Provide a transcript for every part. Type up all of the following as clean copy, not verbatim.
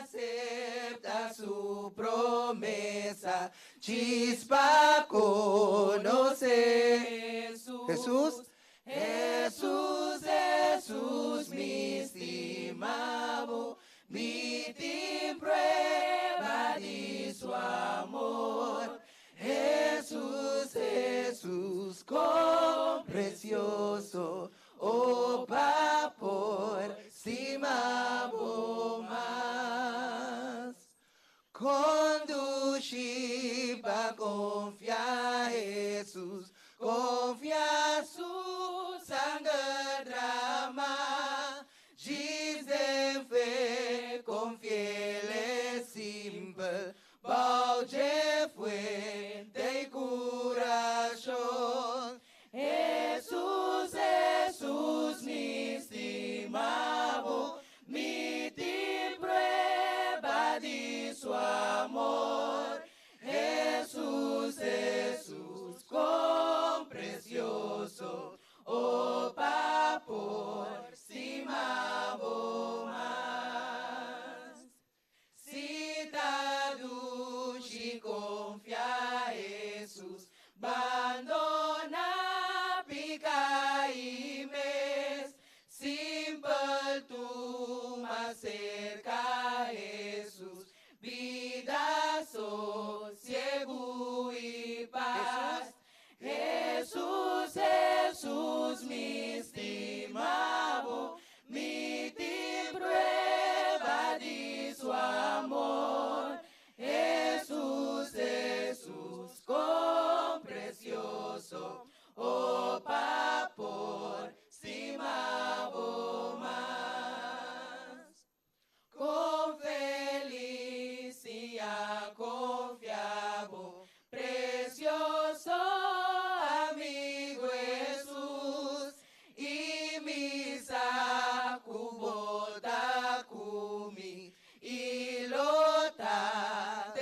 Acepta su promesa, chispa conoce Jesús. Jesús, Jesús, mi estimado, mi tin prueba de su amor. Jesús, Jesús, con precioso, oh por stimabo mas. Conduci pa confia Jesús, confia su sangre drama. Diz fe, con fiel e simple, bauge fuente y curación. Jesús, Jesús, mi estimado, mi te prueba de su amor. Jesús, Jesús, con precioso, oh pa por estimado mas. Si ta dushi confia Jesús, bandona pica y mes, simple tú más cerca Jesús, vida sosiego y paz. Jesús, Jesús, mi estimado, mi te prueba de su amor. Jesús, Jesús, con precioso, oh pa por estimado mas. Con felicidad confiabo, precioso amigo Jesús, y mi sacubota kumi, y lota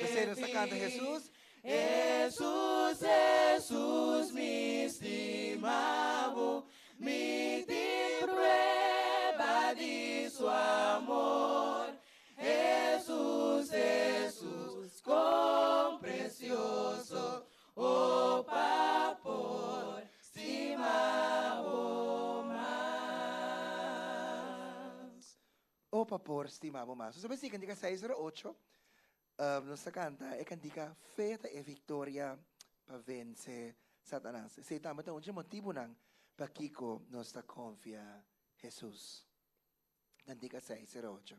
Você nos canta Jesús. Jesús, Jesús, mi estimado, mi te prueba de su amor. Jesús, Jesús, con precioso, oh pa por estimado mas. O pa por stimabo mas. Sabe si cantica 608, nos canta e cantica Fe ta e victoria pa vence Satanás. Esey tambe ta un dje motibonan pakico nos ta confia Jesus. Cantica 608.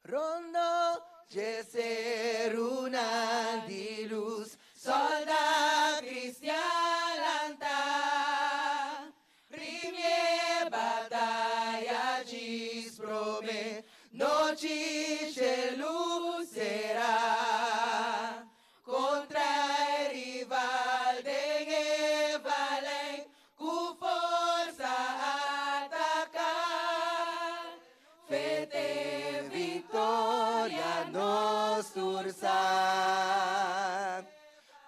Rondo dje serunan di luz, solda cristian lanta. Prime bataya djis prome, nochi shelu sera. Contra e rival den e vallei, cu forsa ataca. Fe t'e victoria nos tur sa,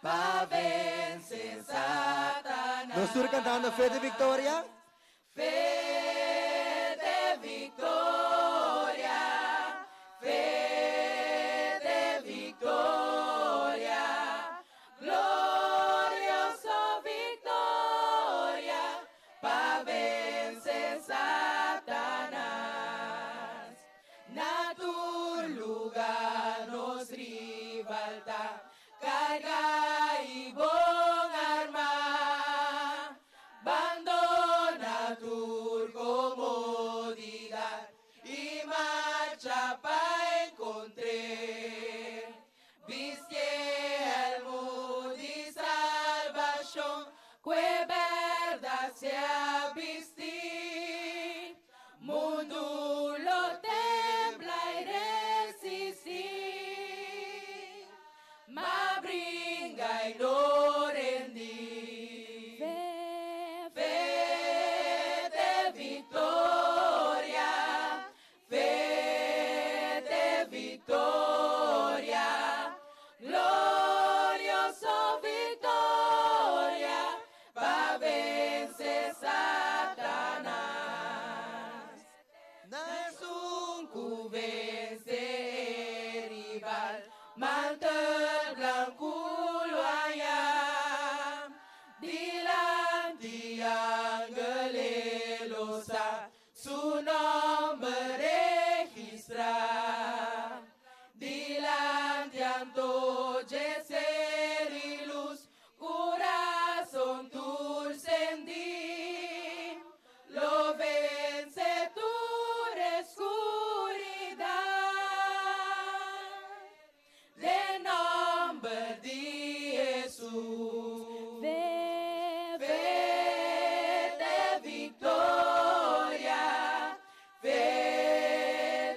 pa vence Satanas. Nos tur cantando Fe t'e victoria. Fe t'e victoria, fe t'e victoria, glorioso victoria, pa vence Satanas. Na tur lugar nos rival ta, carga y bon arma, bandona tur como Glorioso victoria pa vence Satanas. Na Esun cu vence e rival, mantel blanco lo haya. Dilanti angel e lo sa su nomber registra. Dilanti anto dje ser y luz, corazon tur cendi. Lo vence tur oscuridad. Den nomber di Jesus. Fe, Fe ta victoria, fe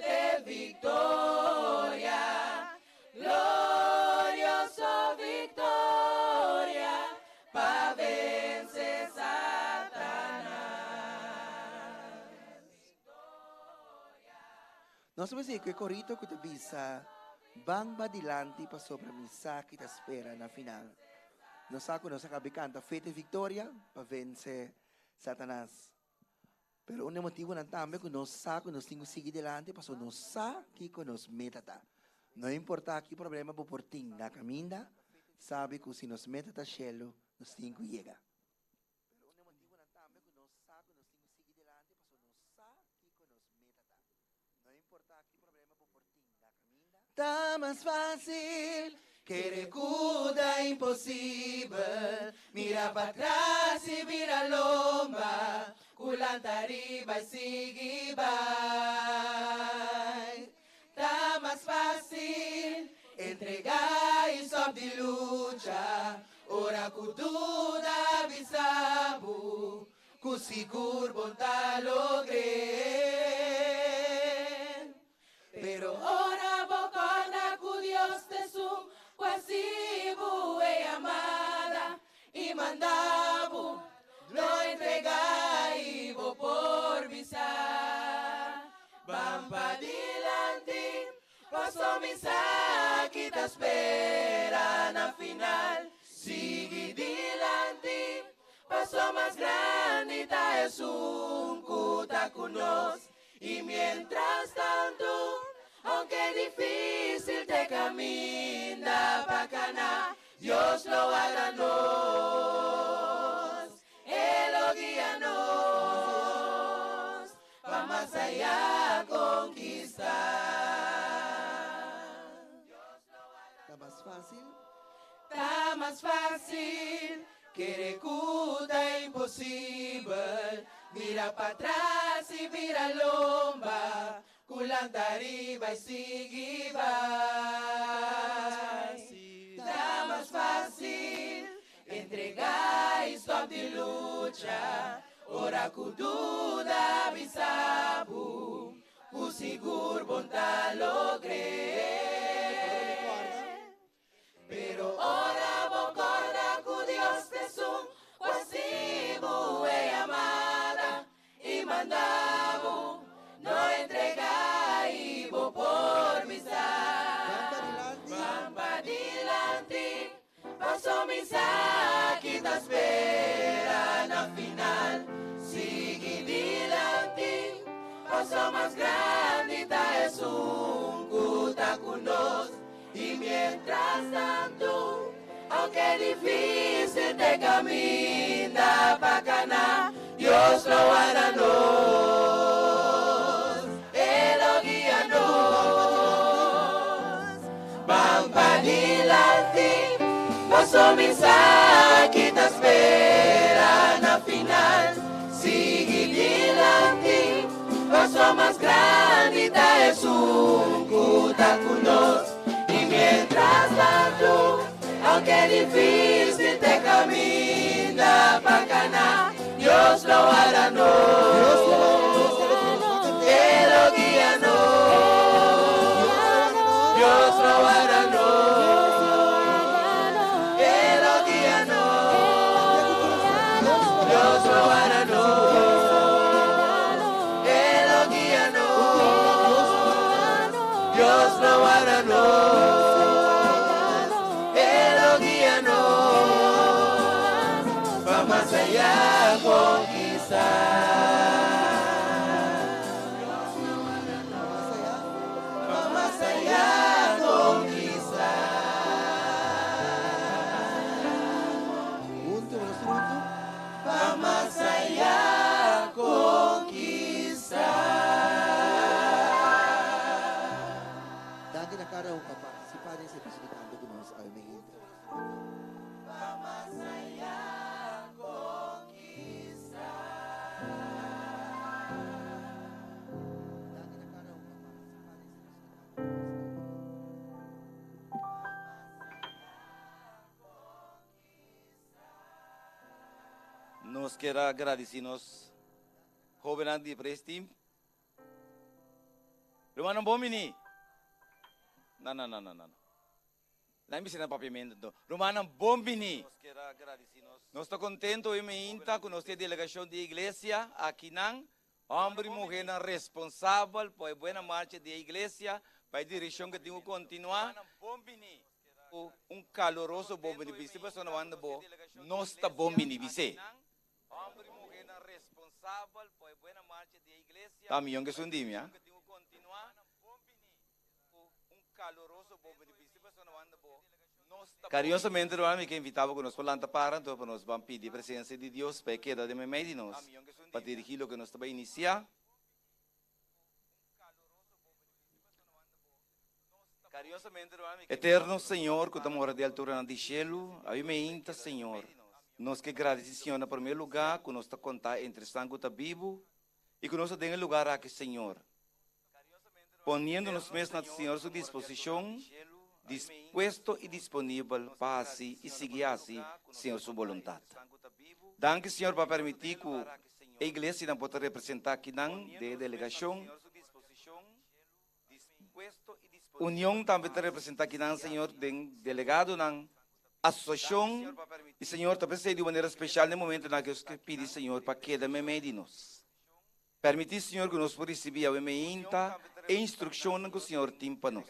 ta victoria, glorioso victoria, pa vence Satanas. Nos ta bisa ku e korito ku ta bisa ban badilanti pasobra mi sa ki ta spera na final. Nos sa ku nos a kaba di kanta Fe te Victoria pa vense Satanas. Pero un di e motibunan tambe ku nos sa ku nos tin ku sigui dilanti pasobra nos sa kiko nos meta ta. No importa ki problema bo por tin na kaminda, sabi ku si nos meta ta shelu, nos tin ku yega. Pero un di e motibunan tambe ku nos sa ku nos tin ku sigui dilanti pasobra nos sa kiko nos meta ta. No importa ki problema bo por tin na kaminda. Ta mas fácil kere ku ta imposibel. Mira patras i bira lomba. Ku lanta riba i sigui bai. Ta mas fácil entrega i stop di lucha. Ora ku duda bisa bo ku sigur bo n' ta logr'é. Pero ora bo corda cu Dios t'esun cu a haci bo e yamada y manda bo, no entrega y bo por bisa: Ban padilanti, paso mi sa ki ta spera na final. Sigui dilanti, paso mas grandi ta esun cu ta cu nos. Y mientras tanto, aunke dificil t'e caminda pa cana, Dios lo warda nos. E lo guia nos pa mas aya conquista. Ta mas facil. Ta mas facil kere cu ta imposibel. Mira patras i bira lomba. Cu lanta riba i sigui bai. Ta mas facil entrega i stop di lucha. Ora cu duda bisa bo cu sigur bo n' ta logr'é. Pero ora bo corda cu Dios t'esun cu a haci bo e yamada i manda bo, no entrega i bo por bisa: Ban padilanti, paso mi sa ki ta spera na final. Sigui dilanti, paso mas grandi ta esun cu ta cu nos. Y mientras tanto, aunke dificil t'e caminda pa cana, Dios lo warda nos, E lo guia nos. Ban padilanti, paso mi sa ki ta spera na final. Sigui dilanti, paso mas grandi ta esun cu ta cu nos. Y mientras tanto, aunke dificil t'e caminda pa cana, Dios lo warda nos. E lo guia nos. Dios lo warda nos. E lo guia nos. Dios lo warda nos. E lo guia nos. Dios lo warda nos. Danki na kada un ku a partisipá den servisio di kanto ku nos awe meinta. Nos kier a gradisí nos hóbennan di Praise Team. Rumannan bon bini. No, no, no, no, no. Nan bisa na papiamentu anto. Rumannan bon bini. Nos ta contento hoy meinta cu nos tin e delegacion di iglesia akinan. Homber y muhernan responsabel pa e buena marcha di e iglesia, pa e direccion cu tin cu continua. Un caloroso bon bini bisti persona wanda bo nos ta bon bini bis'é. Ta miyon ke sun di mi, ah. Kariosamente ruman mi ke invitá bo ku nos por lanta para anto pa nos ban pidi e presensia di Dios pa e keda den meimei di nos pa dirigí loke nos ta bai inisiá. Eterno Señor ku ta mora di alturanan di shelu, awe meinta, Señor, nos ke gradisí Señor na promé lugá ku nos ta kontá entre esnan ku ta bibu i ku nos ta den e lugar aki, Señor, poniendo nos mes na Señor su disposishon, dispuesto i disponibel pa hasi i sigui hasi Señor su boluntat. Danki, Señor, pa permití ku e iglesianan por ta representá akinan den e delegashon. Union tambe ta representá kinan, Señor, den delegadonan, asosiashon, i Señor ta p'esei di un manera speshal den momentonan aki nos ke pidi Señor pa keda meimei di nos. Permití, Señor, ku nos por risibí awe meinta e instrukshonnan ku Señor tin pa nos.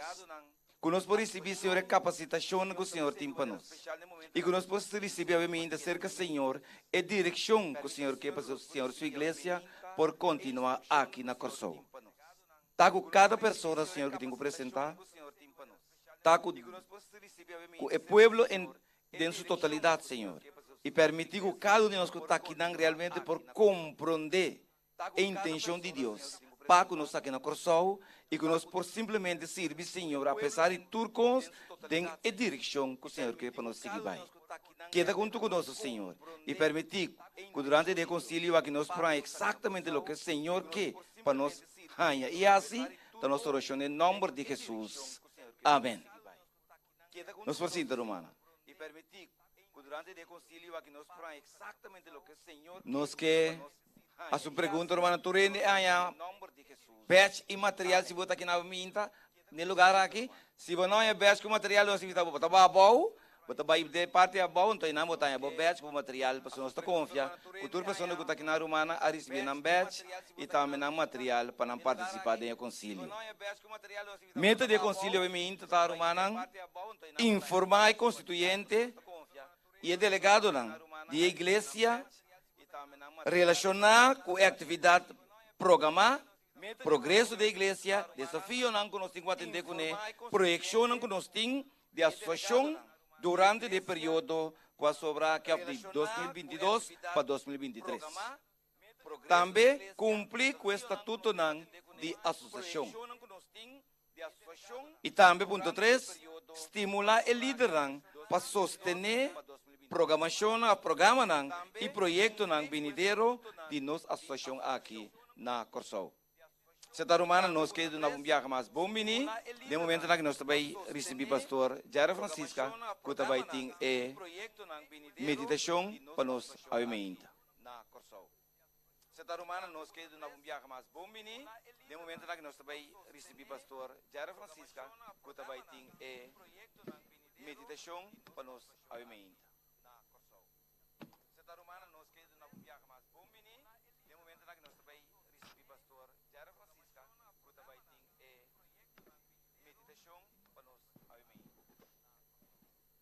Ku nos por risibí, Señor, e kapasitashonnan ku Señor tin pa nos. I ku nos por risibí awe meinta serka Señor e direkshon ku Señor ke pa Señor su iglesia por kontinuá aki na Kòrsou. Ta ku kada persona, Señor, ku tin ku presentá, ta ku ku e pueblo en den su totalidat, Señor, i permití ku kada un di nos ku ta akinan realmente por komprondé e intenshon di Dios pa ku nos ta aki na Kòrsou i ku nos por simplemente sirbi Señor apesar di tur kos den e direkshon ku Señor ke pa nos sigui bai. Keda huntu ku nos, o Señor, i permití ku durante di e konsilio aki nos por haña eksaktamente loke Señor ke pa nos haña i hasi, ta nos orashon den nòmber di Hesus. Amen. Nos por sinta, rumannan. Nos ke hasi un pregunta, rumannan. Tur hende haña bèch i material si bo ta kina minta den lugar aki? Si bo no haña bèch ku material, nos invitá bo pa ta bai abou. Bo ta bai den parti abou, anto einan bo ta haña bo bèch ku bo material, pasobra nos ta konfia ku tur persona ku ta kina rumannan a risibí nan bèch i tambe nan material pa nan partisipá den e konsilio. Meta di e konsilio awe minta ta rumannan informá e konstituyente i e delegadonan di e iglesia relashoná ku e aktividat programá, progreso di e iglesia, desafionan ku nos tin ku atendé kuné, proyekshonnan ku nos tin di asosiashon durante di e periodo ku a sobra aki òf di 2022 pa 2023. Tambe kumpli ku e statutonan di asosiashon. I tambe punto tres, stimulá e lidernan pa sostené programashonnan òf programanan i proyektonan binidero di nos asosiashon aki na Kòrsou. Seta rumannan nos ke duna un biaha mas bon bini den momentonan ku nos ta bai risibí Pastor Jairo Francisca ku ta bai tin e meditashon pa nos awe meinta. Seta rumannan nos ke duna un biaha mas bon bini den momentonan ku nos ta bai risibí Pastor Jerry Francisca ku ta bai tin e meditashon pa nos awe mainta.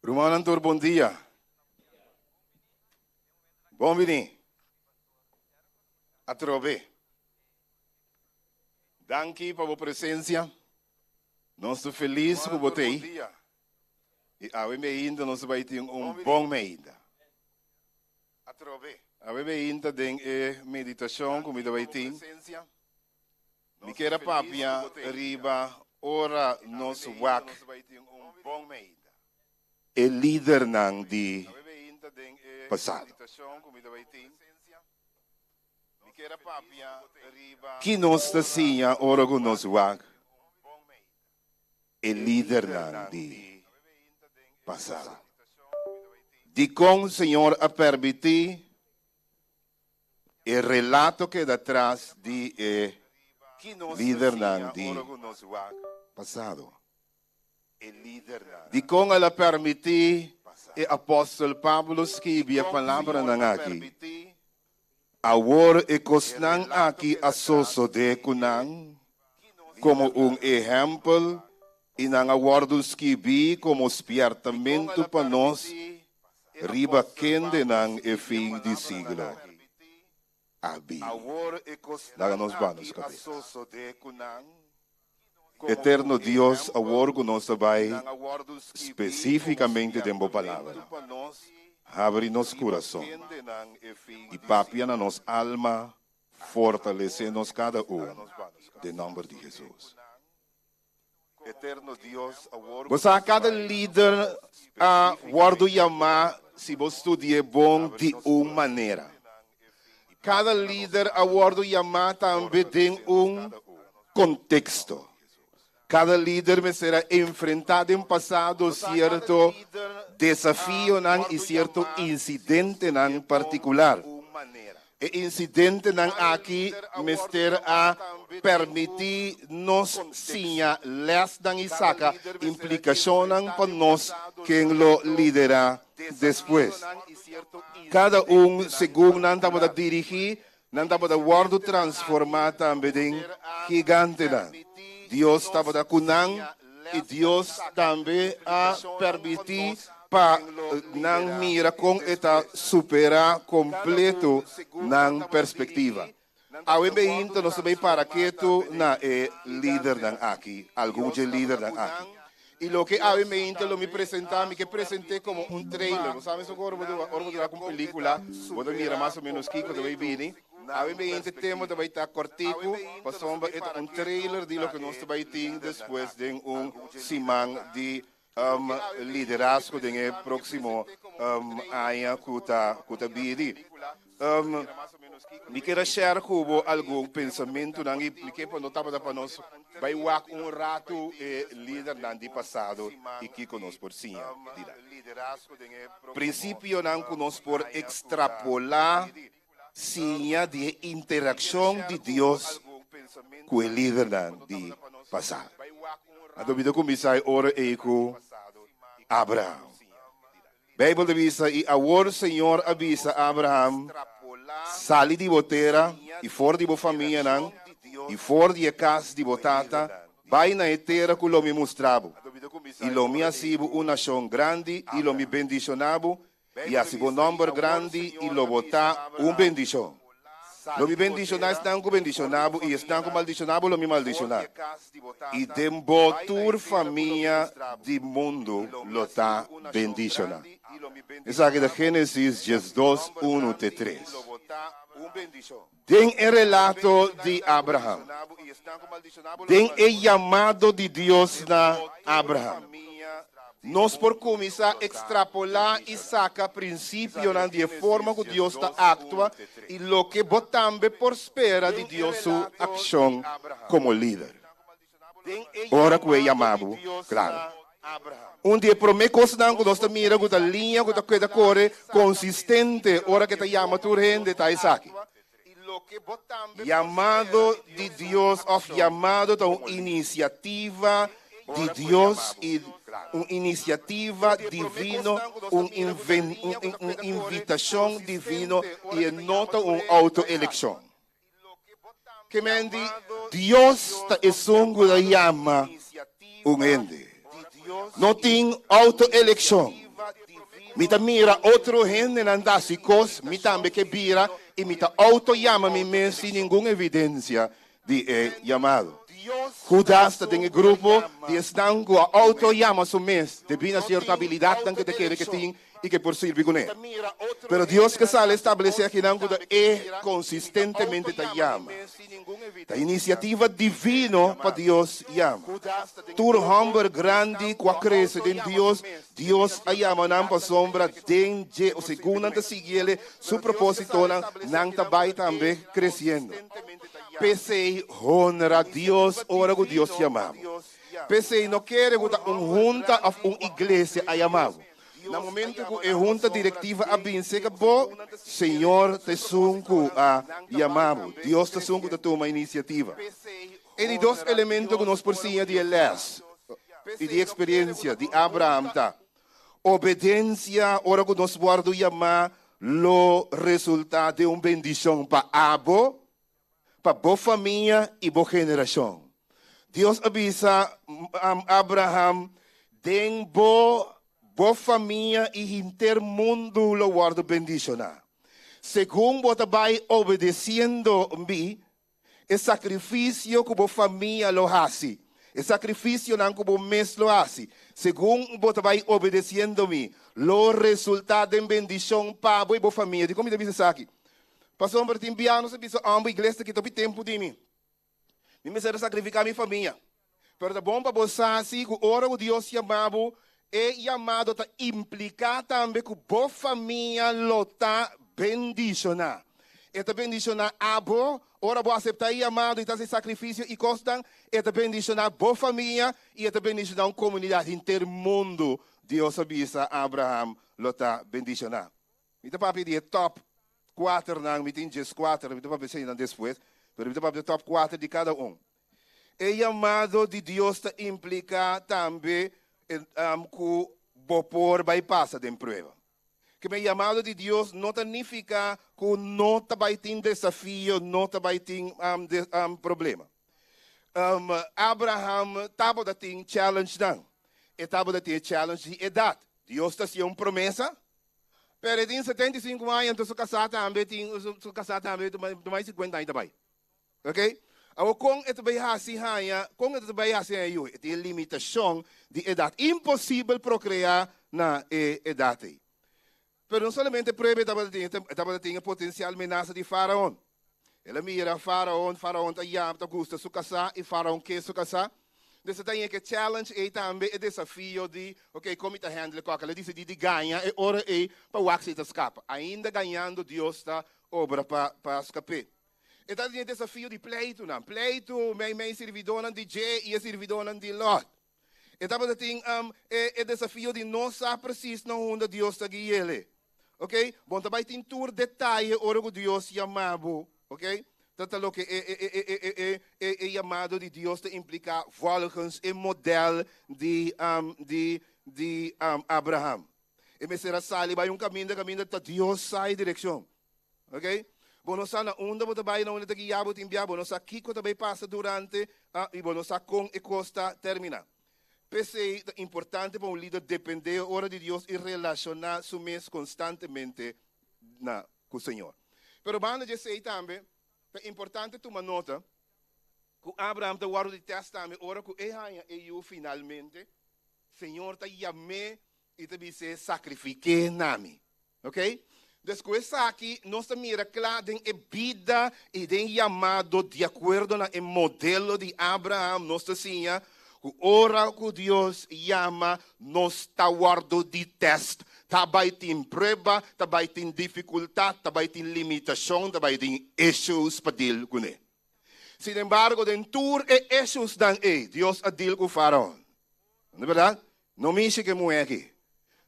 Rumannan tur bon dia. Bon bini. Atrobe. Danki pa bo presencia. Nos ta felis ku bo ta ei. I awe meinta nos ta bai tin un bon meinta. Awe meinta den e meditashon ku mi ta bai tin, mi kier a papia riba. Ora nos wak e lidernan di pasado. Ki nos ta siña ora ku nos wak e lidernan di pasado? Dikon Señor a permití e relato keda tras di e lidernan di pasado? Dikon el a permití e apòstel Pablo skibi e palabranan aki? Awor e kosnan aki a sosodé ku nan komo un ehèmpel i nan a wòrdu skibí komo spièrtamentu pa nos riba kendenan e fin di siglo a bini. Laga nos baha nos kabes. Eterno Dios, awor ku nos ta bai spesífikamente den Bo Palabra, habri nos kurason i papia na nos alma, fortalesé nos kada un, den nòmber di Hesus. Bo sa kada lider a wòrdu yamá si bo studi'é bon di un manera. Kada lider a wòrdu yamá tambe den un konteksto. Kada lider mester a enfrentá den pasado sierto desafionan i sierto insidentenan partikular. E insidentenan aki mester a permití nos siña lèsnan i saka implikashonnan pa nos ken lo liderá despues. Kada un segun nan tabata dirigí, nan tabata wòrdu transformá tambe den gigantenan. Dios tabata ku nan i Dios tambe a permití pa nan mira kon e ta superá kompleto nan perspektiva. Awe beinta nos ta bay para ketu na e lidernan aki, algun dje lidernan aki. I loke awe meinta lo mi presentá, mi ke present'é komo un trailer. Bo sa mes ora bo ora bo ta wak un pelíkula, bo ta mira mas o ménos kiko ta bay bini. Awe meinta tema ta bay ta kòrtiku, pasobra e ta un trailer di loke nos ta bay tin despues den un siman di liderazgo den e próksimo aña ku ta ku ta bini. Mi kier a share ku bo algun pensamentunan i mi ke pa no tabata pa nos bai wak un ratu e lidernan di pasado i kiko nos por siña di nan. Prinsipionan ku nos por ekstrapolá siña di e interakshon di Dios ku e lidernan di pasado. Anto mi ta kuminsá e ora ei ku Abraham. Beibel ta bisa, I awor Señor a bisa Abraham, Sali di bo tera i for di bo famianan i for di e kas di bo tata, bai na e tera ku lo mi mustra bo. I lo mi hasi bo un nashon grandi i lo mi bendishoná bo I hasi bo nòmber grandi i lo bo ta un bendishon. Lo mi bendishoná esnan ku bendishoná bo i esnan ku maldishoná bo lo mi maldishoná. I den bo tur famia di mundu lo ta bendishoná. Esaki ta Génesis 12, unu te tres. Den e relato di Abraham, den e yamado di Dios na Abraham, nos por kuminsá ekstrapolá i saka prinsipionan di e forma ku Dios ta aktua i loke bo tambe por spera di Dios su akshon komo lider. Ora ku e yama bo, klaro. Un di e promé kosnan ku nos ta mira ku ta liña ku ta keda kore konsistente ora ku e ta yama tur hende ta esaki. Yamado di Dios òf yamado ta un inisiativa di Dios i un inisiativa divino, un invitashon divino i e no ta un outo-elekshon. Ke men di Dios ta esun ku ta yama un hende. No tin outo-elekshon. Mi ta mira otro hendenan ta hasi kos, mi tambe ke bira i mi ta outo-yama mi mes sin ningun evidensia di e yamado. Judas ta den e grupo di esnan ku a outo-yama su mes debí na sierto abilidatnan ku e ta kere ku e tin. i ku e por sirbi kuné. Pero Dios ke sali establesé akinan ku ta e konsistentemente ta yama. Ta inisiativa divino pa Dios yama. Tur hòmber grandi ku a krese den Dios, Dios a yama nan pasobra den dje, o segun nan ta sigui el, su propósitonan, nan ta bai tambe kresiendo. P'esei honra Dios ora ku Dios yama bo. P'esei no kere ku ta un hunta òf un iglesia a yama bo. Na momento ku e hunta direktiva a bin serka bo, Señor ta esun ku a yama bo. Dios ta esun ku ta tuma inisiativa. E di dos elemento ku nos por siña di e lès i di e eksperensia di Abraham ta, obedensia ora ku nos wòrdu yamá lo resultá den un bendishon pa abo, pa bo famia i bo generashon. Dios a bisa Abraham, Den bo, bo famia i henter mundu lo wòrdu bendishoná. Segun bo ta bai obedesiendo mi, e sakrifisio ku bo famia lo hasi, e sakrifisionan ku bo mes lo hasi, segun bo ta bai obedesiendo mi, lo resultá den bendishon pa bo i bo famia. Dikon mi ta bisa esaki? Pasobra tin bia nos a bisa, Homber, iglesia ta kita hopi tempu di mi. Mi mester a sakrifiká mi famia. Pero ta bon pa bo sa si ku ora ku Dios yama bo, e yamado ta impliká tambe ku bo famia lo ta bendishoná. E ta bendishoná abo ora bo aseptá e yamado i ta hasi sakrifisio i kosnan. E ta bendishoná bo famia i e ta bendishoná un komunidat. Henter mundu, Dios a bisa Abraham, lo ta bendishoná. Mi ta papia di e top kuaternan, mi tin djeskuater, mi ta papia eseinan despues, pero mi ta papia di e top kuater di kada un. E yamado di Dios ta impliká tambe ku bo por bai pasa den prueba. Keme yamado di Dios no ta nifiká ku no ta bai tin desafio, no ta bai tin problema. Abraham tabata tin challengenan. E tabata tin e challenge di edat. Dios ta hasié un promesa, Pero e tin 75 aña, enton su kasá tambe tin, su kasá tambe ta mas di 50 aña ta bai. Ok? Awor kon e ta bai hasi haña, kon e ta bai hasi haña yu? E tin e limitashon di edat. Imposibel prokreá na e edat ei. Pero no solamente prueba e tabata tin, e tabata tin e potensial menasa di Faraon. El a mira Faraon, Faraon ta yama, ta gusta su kasá i Faraon ke su kasá. Entonces e ta haña ke challenge ei tambe, e desafio di, ok, kon mi ta handle e kòk? El a disidí di gaña e ora ei pa wak si e ta skapa. Ainda gañando Dios ta obra pa pa skap'é. E ta tin e desafio di pleitunan, pleitu meimei sirbidónan di dje i e sirbidónan di Lòt. E tabata tin e e desafio di no sa presis na unda Dios ta gui'ele. Ok, bo no ta bai tin tur detaye ora ku Dios yama bo. Ok, ta ta loke e e e e e e e yamado di Dios ta impliká volgens e modèl di di di Abraham. E mester a sali bai un kaminda kaminda ta Dios sa e direkshon. Ok? Bo no sa na unda bo ta bai, na unda ta guia bo tin bia, bo no sa kiko ta bai pasa durante i bo no sa kon e kos ta terminá. P'esei ta importante pa un lider dependé ora di Dios i relashoná su mes konstantemente na ku Señor. Pero banda di esei tambe ta importante tuma nota ku Abraham ta wòrdu di tèst tambe ora ku e haña e yu finalmente, Señor ta yam'é i ta bis'é sakrifik'é na mi. Ok? Dus ku esaki nos ta mira kla den e bida i den yamado di akuerdo na e modelo di Abraham, nos ta siña ku ora ku Dios yama nos ta wòrdu di tèst. Ta bai tin prueba, ta bai tin difikultat, ta bai tin limitashon, ta bai tin issues pa deal kuné. Sinembargo, den tur e issuesnan ei, Dios a deal ku Faraon. No ta bèrdat? No mishi ku e muhé aki.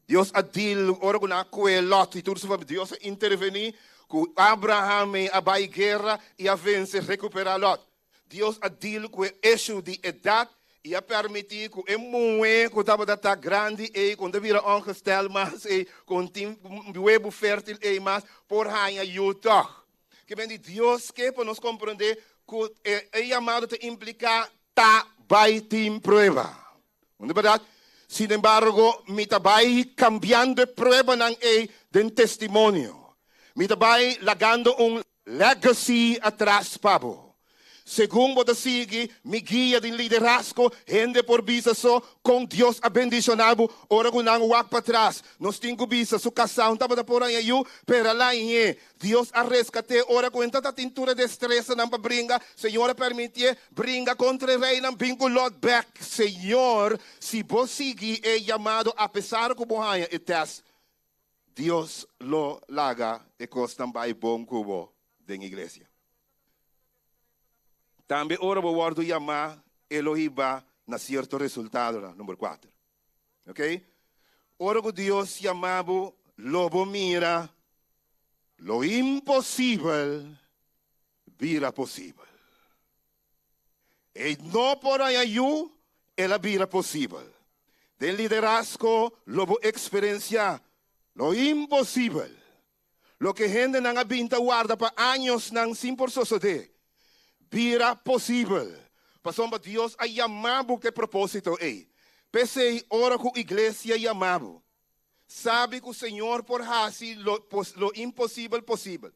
Dios a deal ora ku nan a kohe Lot i tur su famia. Dios a intervení ku Abraham a bai guera i a vense rekuperá Lot. Dios a deal ku e issue di edat i a permití ku e muhé ku tabata ta grandi ei, ku no ta bira ongestel mas ei, ku no tin webu fértil ei mas, por haña yu tòg. Ke men di Dios ke pa nos komprondé ku e yamado ta impliká ta bai tin prueba. No ta bèrdat? Sinembargo, mi ta bai kambiando e pruebanan ei den testimonio. Mi ta bai lagando un legacy atras pa bo. Segun bo ta sigui mi guia di liderazgo, hende por bisa so kon Dios a bendishoná bo ora ku nan wak patras. Nos tin ku bisa su kasá un tabata por haña yu, pero a lañ'é. Dios a reskat'é ora ku e tabata tin tur e destresanan pa bringa. Señor a permitié bringa kontra e reinan bin ku Lot bèk. Señor, si bo sigui e yamado apesar ku bo haña e tèst, Dios lo laga e kosnan bai bon ku bo den iglesia. Tambe ora bo wòrdu yamá, e lo hiba na sierto resultadonan. Number kuater. Ok? Ora ku Dios yama bo, lo bo mira lo imposibel bira posibel. E no por haña yu, el a bira posibel. Den liderazgo lo bo eksperensiá lo imposibel. Loke hendenan a bin ta warda pa añosnan sin por sosodé, bira posibel, pasobra Dios a yama bo ku e propósito ei. P'esei, ora ku iglesia yama bo, sabi ku Señor por hasi lo lo imposibel posibel.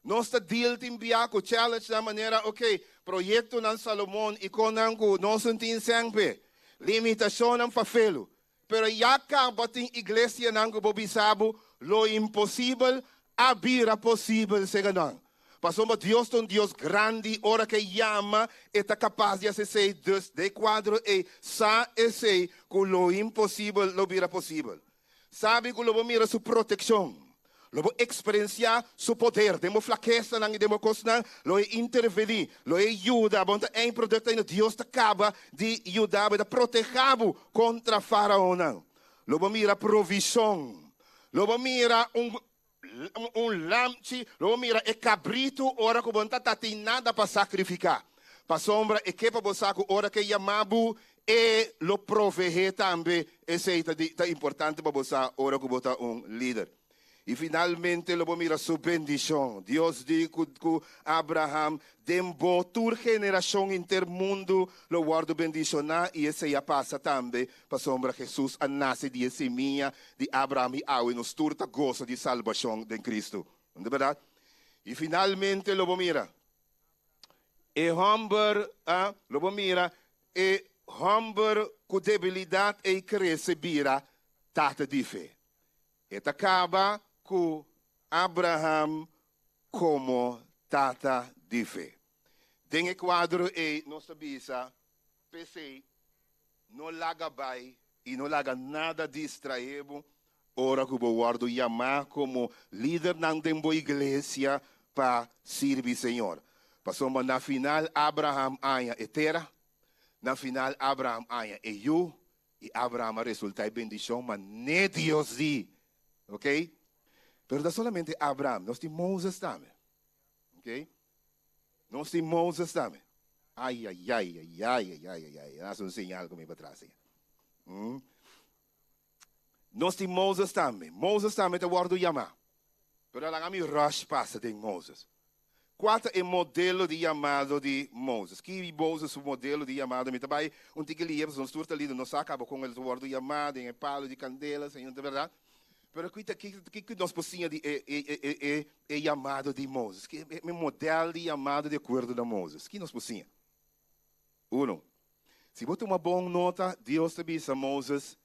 Nos ta deal tin bia ku challengenan manera, ok, proyektonan Salomon i konnan ku nos no tin sèn p'e, limitashonnan fafelu. Pero ya caba tin iglesianan cu bo bisa bo lo imposibel a bira posibel sega nan. Pasobra Dios ta un Dios grandi, ora cu e yama e ta capaz di haci esey, dus den e cuadro ey sa esey cu lo imposibel lo bira posibel. Sabi cu lo bo mira su proteccion, lo bo experencia su poder den bo flakesanan y den bo cosnan, lo e interveni, lo e yuda bo. Ta ein producto ainda Dios ta caba di yuda bo, e ta proteha bo contra faraonnan. Lo bo mira provision, lo bo mira un un lamchi, lo bo mira e cabrito ora cu bo no ta tin nada pa sacrifica. Pasobra e ke pa bo sa cu ora cu e yama bo, e lo proveé tambe. Esei ta ta importante pa bo sa ora cu bo ta un lider. I finalmente lo bo mira su bendicion. Dios di cu cu Abraham, Den bo tur generacion henter mundu lo wordo bendiciona, i esei a pasa tambe, pasobra Jesus a nace di e simia di Abraham i awe nos tur ta gosa di salbacion den Cristo. No ta berdad? I finalmente lo bo mira e homber, ah, lo bo mira e homber cu debilidad ei crece bira tata di fe. E ta caba cu Abraham como tata di fe. Den e cuadro ei nos ta bisa, P'esei, no laga bai i no laga nada distraé bo ora ku bo wòrdu yamá komo lidernan den bo iglesia pa sirbi Señor. Pasobra na final Abraham haña e tera, na final Abraham haña e yu, i Abraham a resultá e bendishon manera Dios di. Ok? Pero ta solamente Abraham, nos tin Moses tambe. Ok? Nos tin Moses tambe. Ay, ay, ay, ay, ay, ay, ay, ay, ay. Hace un señal con mi para atrás. Mm. Nos tin Moses tambe. Moses tambe ta wordo yamá. Pero laga mi rush pasa den Moses. Kua ta e modelo di yamado di Moses? Ki Moses su modelo di yamado? Mi ta bai un tiki lihe pasobra nos tur ta lindo. Nos sa kaba kon el ta wordo yamá den e palo di kandela, Señor, ta bèrdat? Pero ki ta ki ki nos por siña di e e e e e yamado di Moses? Ki e model di yamado di akuerdo na Moses? Ki nos por siña? Uno, si bo tuma bon nota, Dios ta bisa Moses,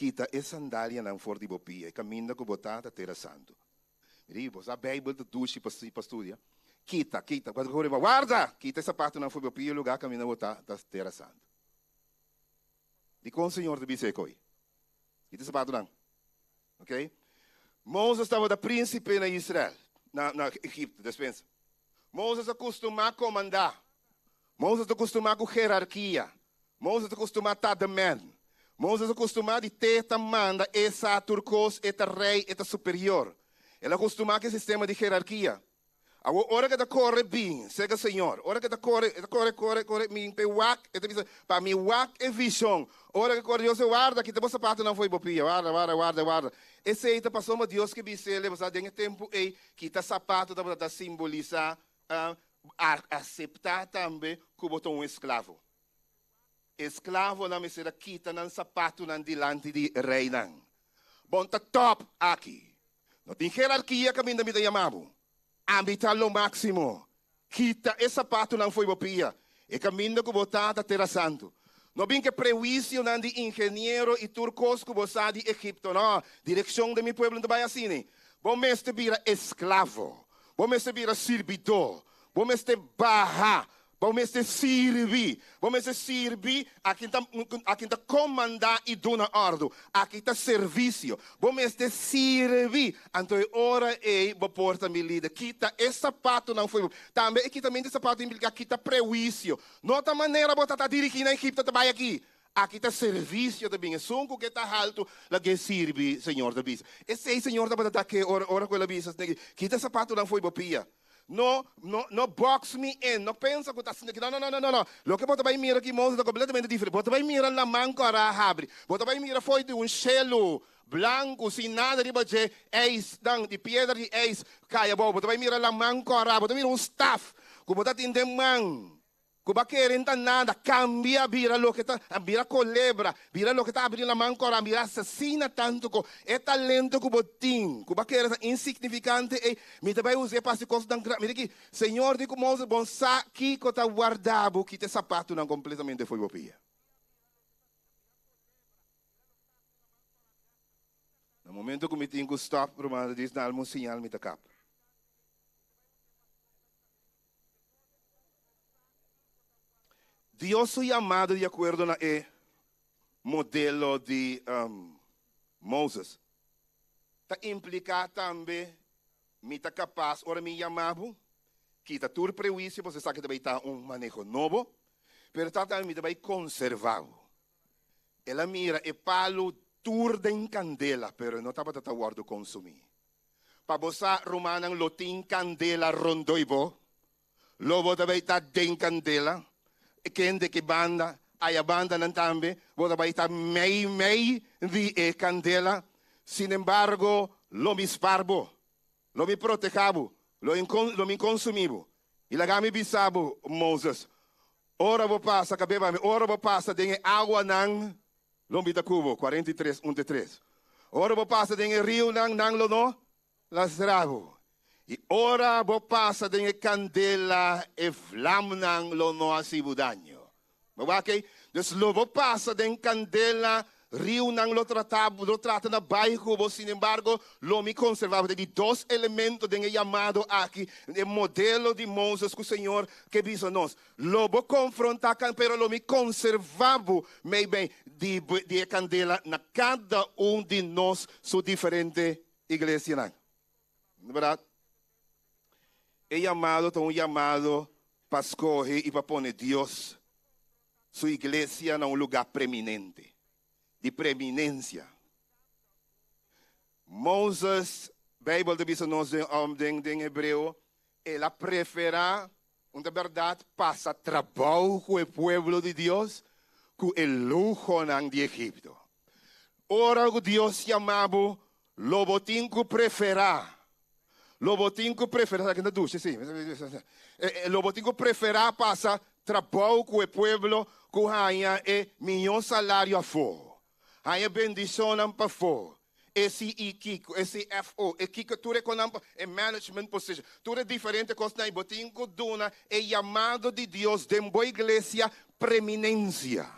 Kita e sandalianan for di bo pia, e kaminda ku bo ta ta tera santu. Mira, bo sa Beibel ta dushi pa pa studia. Kita, kita, warda! Kita e sapatunan for di bo pia, e lugá kaminda bo ta ta tera santu. Dikon Señor ta bisa e koi? Kita e sapatunan. Ok? Moses tabata prínsipe na Israel, na na Egipto, despensa. Moses a kustumá komandá. Moses ta kustumá ku herarkia. Moses ta kustumá ta the man. Moses a kustumá di te ta manda, e sa tur kos, e ta rei, e ta superior. El a kustumá ku e sistema di herarkia. Awor ora ku e ta kore bin serka Señor, ora ku e ta kore, e ta kore, kore, kore, mi p'e wak, e ta bisa, pa mi wak e vishon. Ora ku e kore, Dios e warda, kita bo sapatonan fo'i bo pia, warda, warda, warda, warda. Esei ta pasobra Dios ke bis'el, e pasá den e tempu ei, kita sapato tabata ta simbolisá aseptá tambe ku bo ta un esklavo. Esklavonan mester a kita nan sapatonan dilanti di reinan. Bon ta tòp aki. No tin herarkia kaminda mi ta yama bo. Ami ta lo máksimo. Kita e sapatunan fo'i bo pia. E kaminda ku bo ta ta tera santu. No bin ku e prehuisionan di ingeniero i tur kos ku bo sa di Egipto. No, direkshon den mi pueblo no ta bai asina. Bo mester bira esklavo. Bo mester bira sirbidó. Bo mester baha. Bo mester sirbi. Bo mester sirbi a ken ta a ken ta komandá i duna òrdu. Aki ta servisio. Bo mester sirbi. Anto e ora ei bo por ta mi lider. Kita e sapatunan fo'i bo. Tambe e kitamentu di sapatu impliká kita prehuisio. No ta manera bo ta ta dirigí na Egipto ta bai aki. Aki ta servisio ta bin. Esun ku ke ta haltu lag'é sirbi, Señor ta bisa. Esei Señor tabata ta ke ora ora ku el a bisa esaki, Kita e sapatunan fo'i bo pia. No, no, no box mi in. No pensa ku ta asina aki. No, no, no, no, no, no. Loke bo ta bai mira aki Moses ta kompletamente diferente. Bo ta bai mira laman ku a habri. Bo ta bai mira fo'i di un shelu blanku sin nada riba dje, ijsnan, di piedra di ijs kai abou. Bo ta bai mira laman kòrá. Bo ta mira un staf ku bo ta tin den man. Ku bo a kere n'ta nada, kambia bira loke ta bira kolebra, bira loke ta abri laman kòrá, bira asesina tantu ku e talento ku bo tin, ku bo a kere ta insignifikante ei, mi ta bai us'é pa hasi kosnan gran. Mira aki, Señor di ku Moses, Bon sa kiko ta warda bo, kita e sapatunan kompletamente fo'i bo pia. Na momento ku mi tin ku stòp, ruman ta dis, Dal mi un siñal, mi ta kap. Dios su yamado di akuerdo na e modelo di Moses ta impliká tambe mi ta kapas ora mi yama bo, kita tur prehuisio pasobra esaki ta bai ta un maneho nobo, pero ta tambe mi ta bai konservá bo. El a mira e palu tur den kandela, pero e no tabata ta wòrdu konsumí. Pa bo sa, rumannan, lo tin kandela rondoi bo. Lo bo ta bai ta den kandela. E kende ki banda, aya bandanan tambe, bo ta bai ta mei mei di e kandela. Sinembargo, lo mi spar bo. Lo mi proteha bo. Lo lo mi konsumi bo. I laga mi bisa bo, Moses, ora bo pasa, kab'é pa mi, ora bo pasa den e awanan, Lo mi ta ku bo, 43, un te tres. Ora bo pasa den e riunan, nan lo no lastra bo. I ora bo pasa den e kandela, e vlamnan lo no hasi bo daño. Bo wak ei? Dus lo bo pasa den kandela, riunan lo trata lo trata na bai ku bo, sinembargo, lo mi konservá bo. Ta di dos elemento den e yamado aki, e modelo di Moses ku Señor ke bisa nos. Lo bo konfrontá kan, pero lo mi konservá bo meimei di di e kandela na kada un di nos su diferente iglesianan. No bèrdat? E yamado ta un yamado pa skohe i pa pone Dios su iglesia na un lugá preminente, di preminensia. Moses, Beibel ta bisa nos den den Hebreo, el a preferá Un ta bèrdat pasa trabou ku e pueblo di Dios ku e luhonan di Egipto. Ora ku Dios yama bo, lo bo tin ku preferá. Lo bo tin ku preferá, sa ken ta dushi si. Lo bo tin ku preferá pasa trabou ku e pueblo ku haña e mihó salario afó. Haña bendishonnan pafó. E CE kiko, e CFO, e kiko, tur e konan, e management position, tur e diferente kosnan ei bo tin ku duna e yamado di Dios den bo iglesia preminensia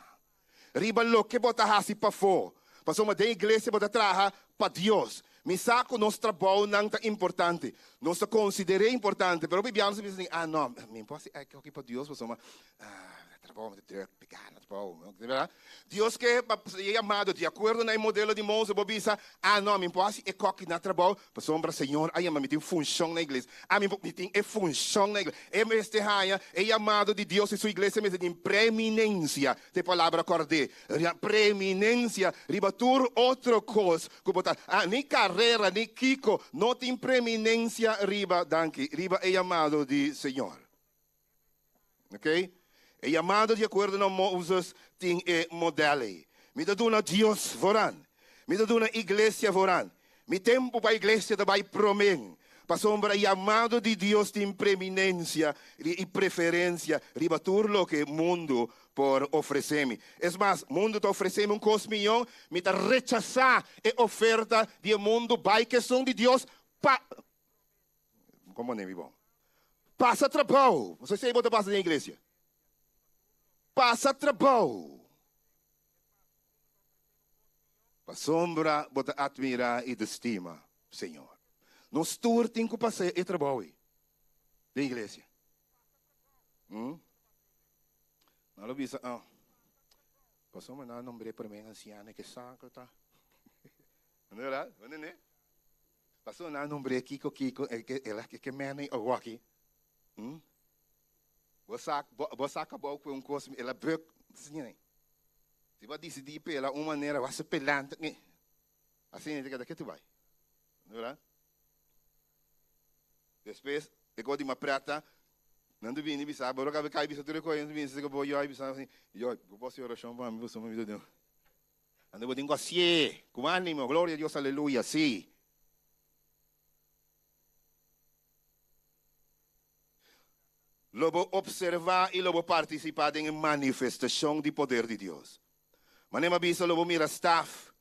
riba loke bo ta hasi pafó. Pasobra den iglesia bo ta traha pa Dios. Mi sa ku nos trabounan ta importante, nos ta konsider'é importante, pero hopi biaha nos ta bisa, ah no, mi no por hasi aki pa Dios pasobra Trabou, mi ta druk, pegá na trabou. Di bèrdat? Dios ke pa e yamado di akuerdo na e modelo di Moses, bo bisa, Ah, no, mi por hasi e kòki na trabou, pasobra Señor a yama mi tin funshon na iglesia. Ah, mi mi tin e funshon na iglesia. E mester haña e yamado di Dios i su iglesia mester tin preminensia, ta e palabra kòrd'é, preminensia riba tur otro kos ku bo ta, ah, ni karera, ni kiko, no tin preminensia riba, danki, riba e yamado di Señor. Ok? E yamado di akuerdo na Moses tin e model ei. Mi ta duna Dios vooran. Mi ta duna iglesia vooran. Mi tempu pa iglesia ta bai promé. Pasobra yamado di Dios tin preeminencia i preferencia riba tur loke mundu por ofresé mi. Es mas, mundu ta ofresé mi un kos mihó, mi ta rechasá e oferta di e mundu bai ku esun di Dios pa. Komo ne mi bon? Pasa trabou. Bo sa bo ta pasa den iglesia. Pasa trabou. Pasobra bo ta admira y ta stima Señor. Nos tur tin cu pasa e trabou ey den iglesia. Hmm? Nan lo bisa, ah, pasobra nan a nombr'é primer anciano, ke saco ta. No verdad? No entendé? Pasobra nan a nombr'é kiko kiko, e ke el a ke mene awoki. Hmm? Bo sa, bo, bo sa kabou ku un kos, el a breuk, si bo a disidí pela un manera, bo a hasi pelante, asina ta keda ketu bai. No verdad? Despues e kos di mas preta, nan ta bini bisa, bo lo kabe kai bisa tur e kos, nan ta bini bisa bo yoi bisa asin, yoi, bo por hasi orashon pa mi pasobra mi ta den. Anto bo tin ku hasié ku ánimo, gloria a Dios, aleluya, sí. Lo bo opservá i lo bo partisipá den e manifestashon di poder di Dios. Manera mi a bisa, lo bo mira staf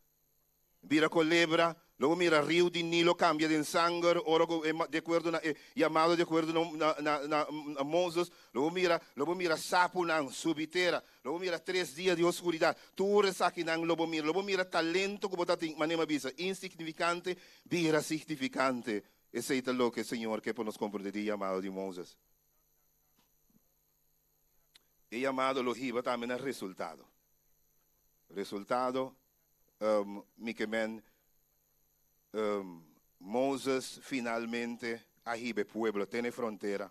bira kolebra, lo bo mira riu di Nilo kambia den sanger, ora ku e di akuerdo na e yamado di akuerdo na na na na Moses, lo bo mira lo bo mira sapunan subi tera, lo bo mira tres dia di oskuridat. Tur esakinan lo bo mira. Lo bo mira talento ku bo ta tin, manera mi a bisa, insignifikante bira signifikante. Esei ta loke Señor ke pa nos komprendé di e yamado di Moses. E yamado lo hiba tambe na resultado. Resultado, um, mi ke men, um, Moses finalmente a hiba e pueblo te na e frontera.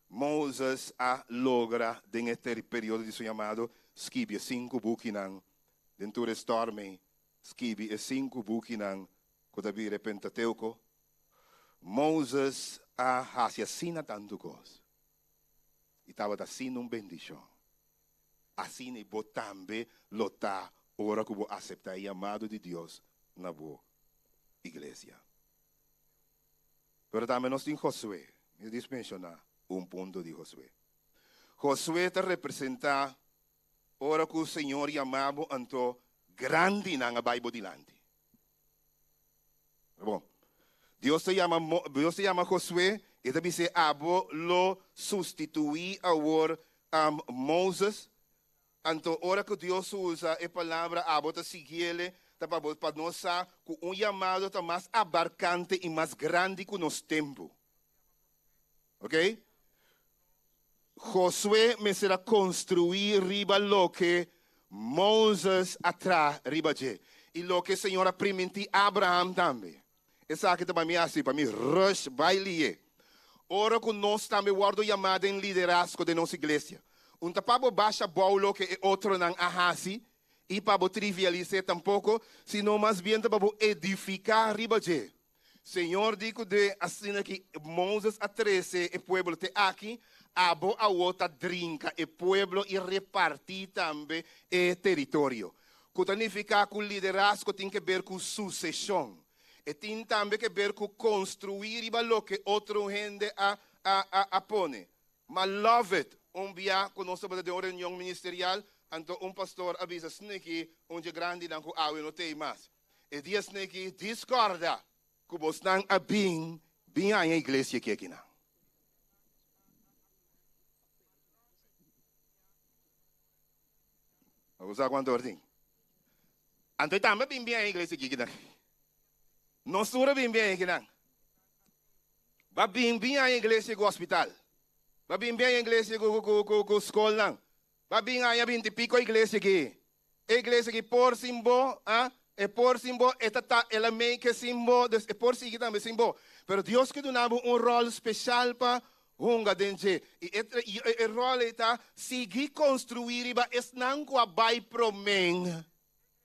Moses a logra den e periodo di su yamado skibi e sinku bukinan den tur e storm ei, skibi e sinku bukinan ku ta bira e Pentateuko, Moses a hasi asina tantu kos i tabata asina un bendishon. Asina i bo tambe lo ta ora ku bo aseptá e yamado di Dios na bo iglesia. Pero tambe nos tin Josué. Mi a dis menshoná un punto di Josué. Josué ta representá ora ku Señor yama bo anto grandinan a bai bo dilanti. Bon, Dios ta yama, Dios ta yama Josué i ta bis'é, Abo lo sustituí awor um, Moses. Anto ora ku Dios usa e palabra abo ta siguiele, ta pa bo, pa nos sa ku un yamado ta mas abarkante i mas grandi ku nos tempu. Ok? Josué mester a konstruí riba loke Moses a traha riba dje i loke Señor a primintí Abraham tambe. Esaki ta pa mi hasi, pa mi rush bai lié. Ora ku nos tambe wòrdu yamá den liderazgo den nos iglesia, un ta pa bo basha bou loke e otronan a hasi i pa bo trivialis'é tampoko, sino mas bien ta pa bo edifiká riba dje. Señor di ku de asina ki Moses a trese e pueblo te aki, abo awo ta drinka e pueblo i repartí tambe e teritorio. Ku ta nifiká ku liderazgo tin ke ber ku suseshon. E tin tambe ke ber ku konstruí riba loke otro hende a a a a pone. Ma love it! Un bia ku nos tabata den un reunion ministerial, anto un pastor a bisa sniki un dje grandinan ku awe no t'ei mas. E dia sneki discorda cu bosnan a bin bin haña iglesia aki akinan. Bo sa cuanto or tin? Anto e tambe a bin bin haña iglesia aki akinan. Nos tur a bin bin haña akinan. Ba bin bin haña iglesia cu hospital. Ba bin bin haña iglesia cu cu cu cu scolnan. Ba bin haña binti pico iglesia aki. E iglesia aki por sin bo, ah, e por sin bo, e ta ta, el a make sin bo, dus e por sigui tambe sin bo. Pero Dios ke duna bo un ròl speshal pa hunga den dje. I e, i e ròl ei ta sigui konstruí riba esnan ku a bai promé.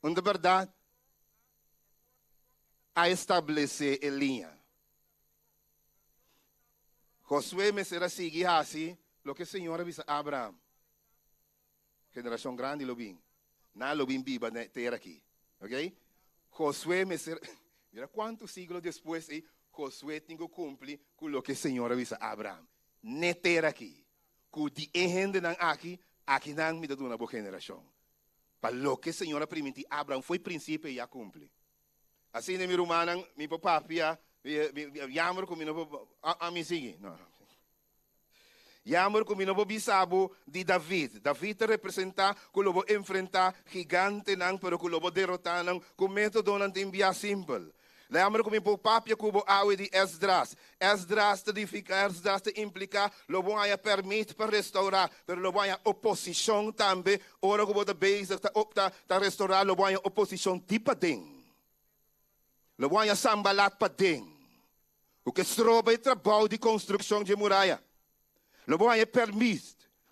Un ta bèrdat? A establesé e liña. Josué mester a sigui hasi loke Señor a bisa Abraham. Generashon grandi lo bin. Nan lo bin biba na e tera aki. Ok? Josué mester, mira kuantu siglo despues ei, Josué tin ku kumpli ku loke Señor a bisa Abraham. N'e tera aki, ku di e hendenan aki, akinan mi ta duna bo generashon. Pa loke Señor a primintí Abraham fo'i prinsipio ei a kumpli. Asina mi rumannan, mi por papia, mi, mi, mi, jammer ku mi no por, a, a mi sigui. No, no. Jammer ku mi no por bisa bo di David. David ta representá ku lo bo enfrentá gigantenan pero ku lo bo derotá nan ku métodonan tin bia simpel. Jammer ku mi por papia ku bo awe di Esdras. Esdras ta nifiká, Esdras ta impliká lo bo haña pèrmit pa restourá, pero lo bo haña oposishon tambe ora ku bo ta bezig ta ta ta restourá lo bo haña oposishon di paden. Lo bo haña Sanbalat paden, ku ke stroba e trabou di konstrukshon dje muraya. Lo bo haña pèrmit,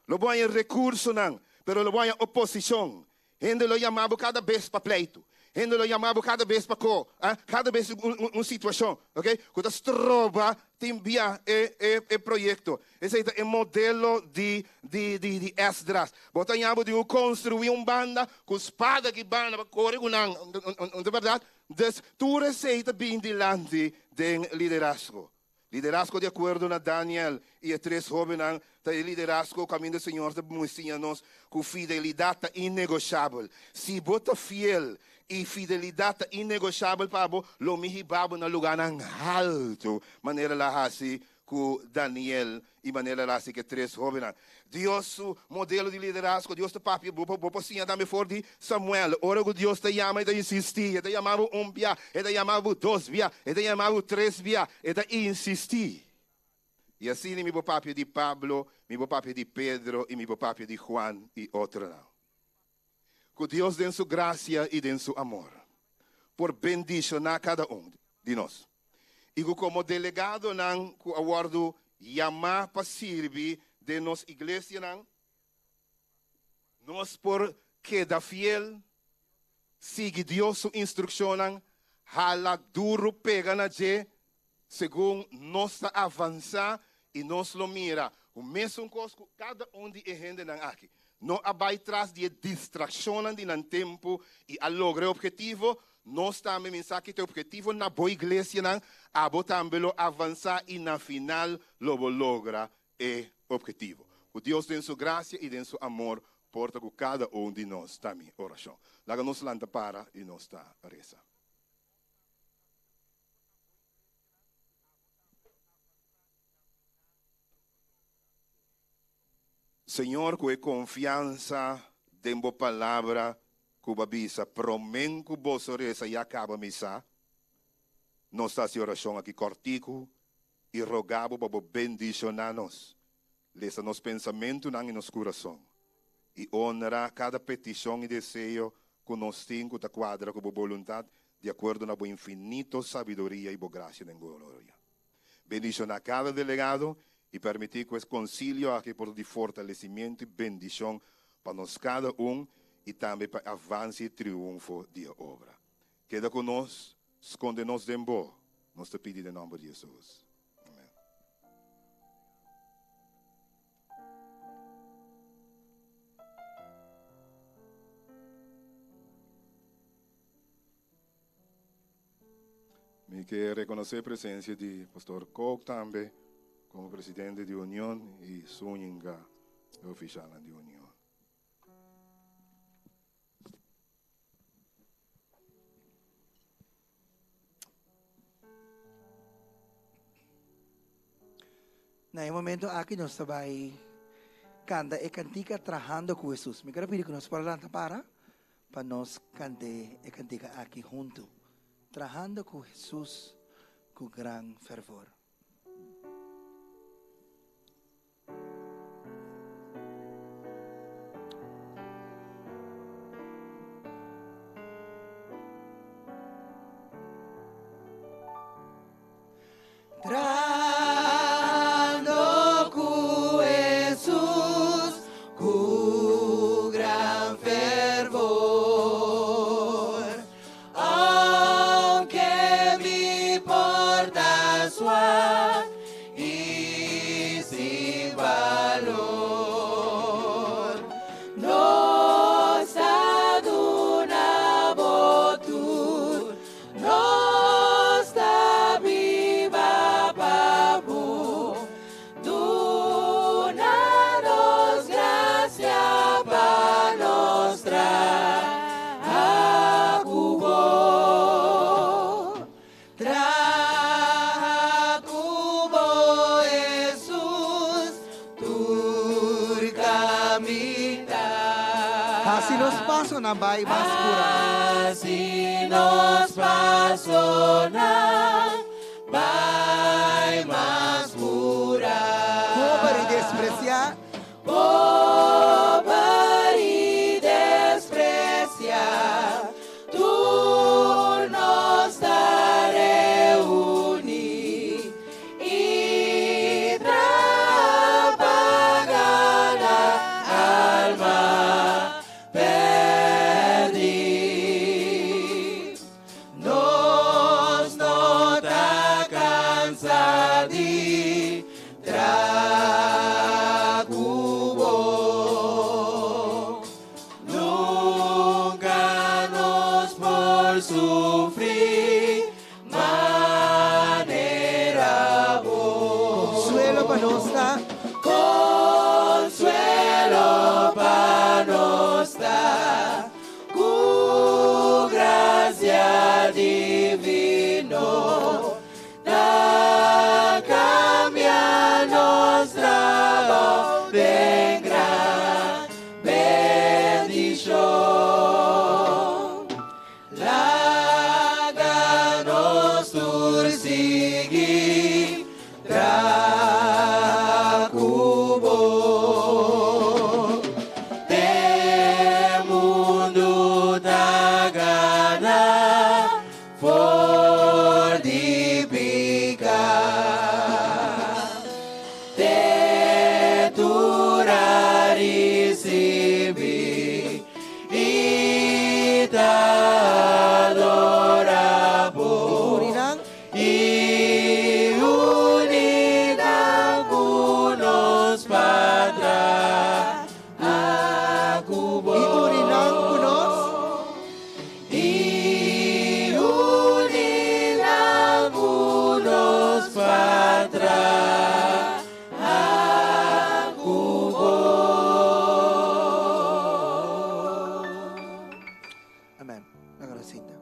lo bo haña rekursonan, pero lo bo haña oposishon. Hende lo yama bo kada bes pa pleitu. Hende lo yama bo kada bes pa ko, ah, kada bes un, un, un situashon, ok, ku ta stroba tin bia e, e, e proyekto. Esei ta e modelo di, di, di, di Esdras. Bo ta haña bo di un konstruí un banda ku spada ki banda pa kore ku nan, no ta bèrdat? Dus tur esei ta bin dilanti den liderazgo. Liderazgo di akuerdo na Daniel i e tres hóbennan ta e liderazgo kaminda Señor ta siña nos ku fidelidat ta innegoshabel. Si bo ta fiel i fidelidat ta innegoshabel pa bo, lo mi hiba bo na lugánan haltu, manera el a hasi ku Daniel i manera el a hasi ku e tres hóbennan. Dios su modelo di liderazgo, Dios ta papia, bo bo por siña tambe for di Samuel. Ora ku Dios ta yama, e ta insistí. E ta yama bo un bia, e ta yama bo dos bia, e ta yama bo tres bia, e ta insistí. I asina mi por papia di Pablo, mi por papia di Pedro i mi por papia di Juan i otronan. Ku Dios den su grasia i den su amor por bendishoná kada un di nos i ku komo delegadonan ku a wòrdu yamá pa sirbi den nos iglesianan, nos por keda fiel, sigui Dios su instrukshonnan, hala duru pega na dje segun nos ta avansá i nos lo mira ku mesun kos ku kada un di e hendenan aki no a bai tras di e distrakshonnan di nan tempu i a logra e ophetivo, nos tambe min sa ki ta e ophetivo na bo iglesianan, abo tambe lo avansá i na final lo bo logra e ophetivo. Ku Dios den su grasia i den su amor por ta ku kada un di nos ta mi orashon. Laga nos lanta para i nos ta resa. Señor, ku e konfiansa den bo palabra ku bo a bisa promen ku boso resa ya kaba misa, nos ta hasi orashon aki kòrtiku i roga bo pa bo bendishoná nos, lesa nos pensamentunan i nos kurason, i onra kada petishon i deseo ku nos tin ku ta kuadra ku bo boluntat di akuerdo na bo infinito sabiduria i bo grasia den gloria. Bendishoná kada delegado i permití ku es konsilio aki por ta di fortalesimiento i bendishon pa nos kada un i tambe pa e avanse i triunfo di e obra. Keda ku nos, skonde nos den bo, nos ta pidi den nòmber di Hesus. Amen. Mi ke rekonosé presensia di Pastor Kook tambe komo presidente di Union i Zúñiga, e ofishalnan di Union. Na e momento aki nos ta bai kanta e kantika Trahando ku Hesus. Mi ker a pidi ku nos por a lanta para pa nos kant'é e kantika aki huntu. Trahando ku Hesus ku gran fervor. Trahando ku Hesus ku gran fervor, aunke mi por ta suar. pasonan bai mas purá. Hasi nos pasonan bai mas purá. Pober i despresiá. Pober i despresiá, tur nos ta reuní i traha pa gana alma pèrdí. Nos no ta kansa di traha ku bo. Nunka nos por sufri manera bo. Konsuelo pa nos ta. Konsuelo pa nos ta. Ku grasia divino ta kambia nos trabou den gran bendishon. Laga nos tur sigui traha ku bo. Te mundu ta gana for di piká. Te tur a risibí i ta adorá bo. I uni nan. I uni nan ku nos pa traha ku bo. I uni nan ku nos. I uni nan ku nos pa traha ku bo. Amen. Laga nos sinta.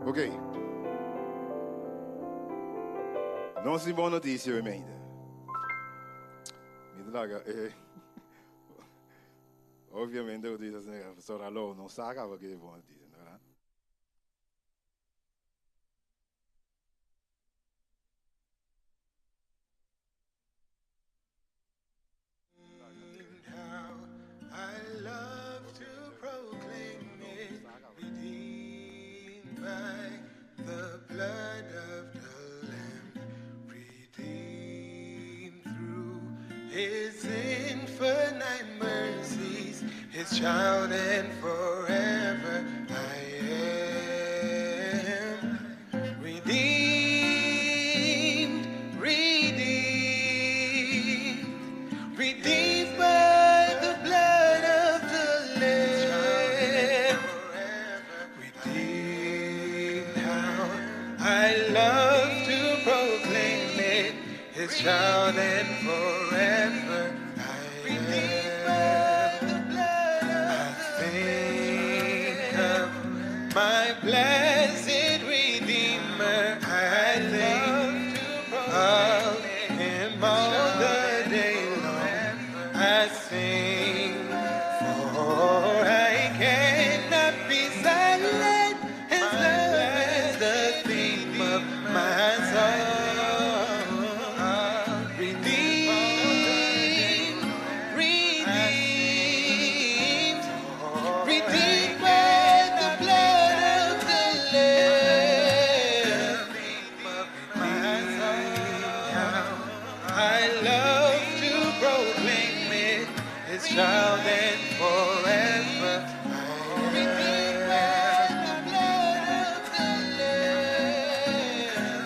Ok. Nos tin bon noticia hoy meida. Mi ta laga e Obviamente ku dices nega, Pastor Alo, no sa kaba ke bon noticia, no verdad? His infinite mercies, His child, and forever I am redeemed, redeemed, redeemed by the blood of the Lamb. Redeemed, how I love to proclaim it, His child and forever I am. I think of my blessed Redeemer. I think of Him all the day long. I sing, for I cannot be silent. His love is the theme of my soul. Redeemed, redeemed, redeemed by the blood of the Lamb. I love to proclaim it, His child and forever. Redeemed by the blood of the Lamb.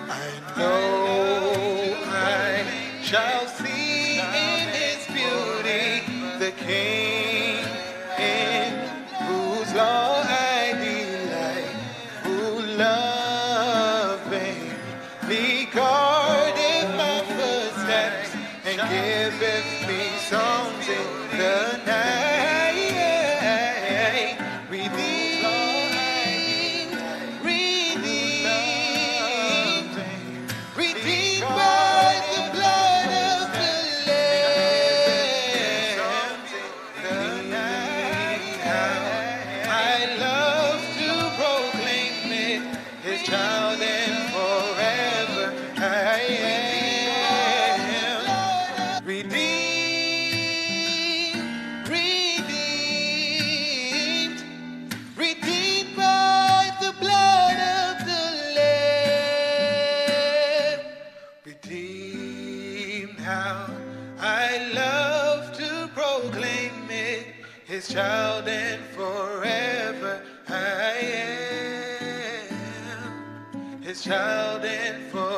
I know I shall see in His beauty the King in whose law I delight, who lovingly guardeth my footsteps and giveth me songs in the night. Redeemed, redeemed, redeemed by the blood of the Lamb. I love to proclaim it, His child and forever I am. Redeemed, redeemed, redeemed by the blood of the Lamb. Redeemed, how I love to proclaim it, His child and forever I am. His child and forever.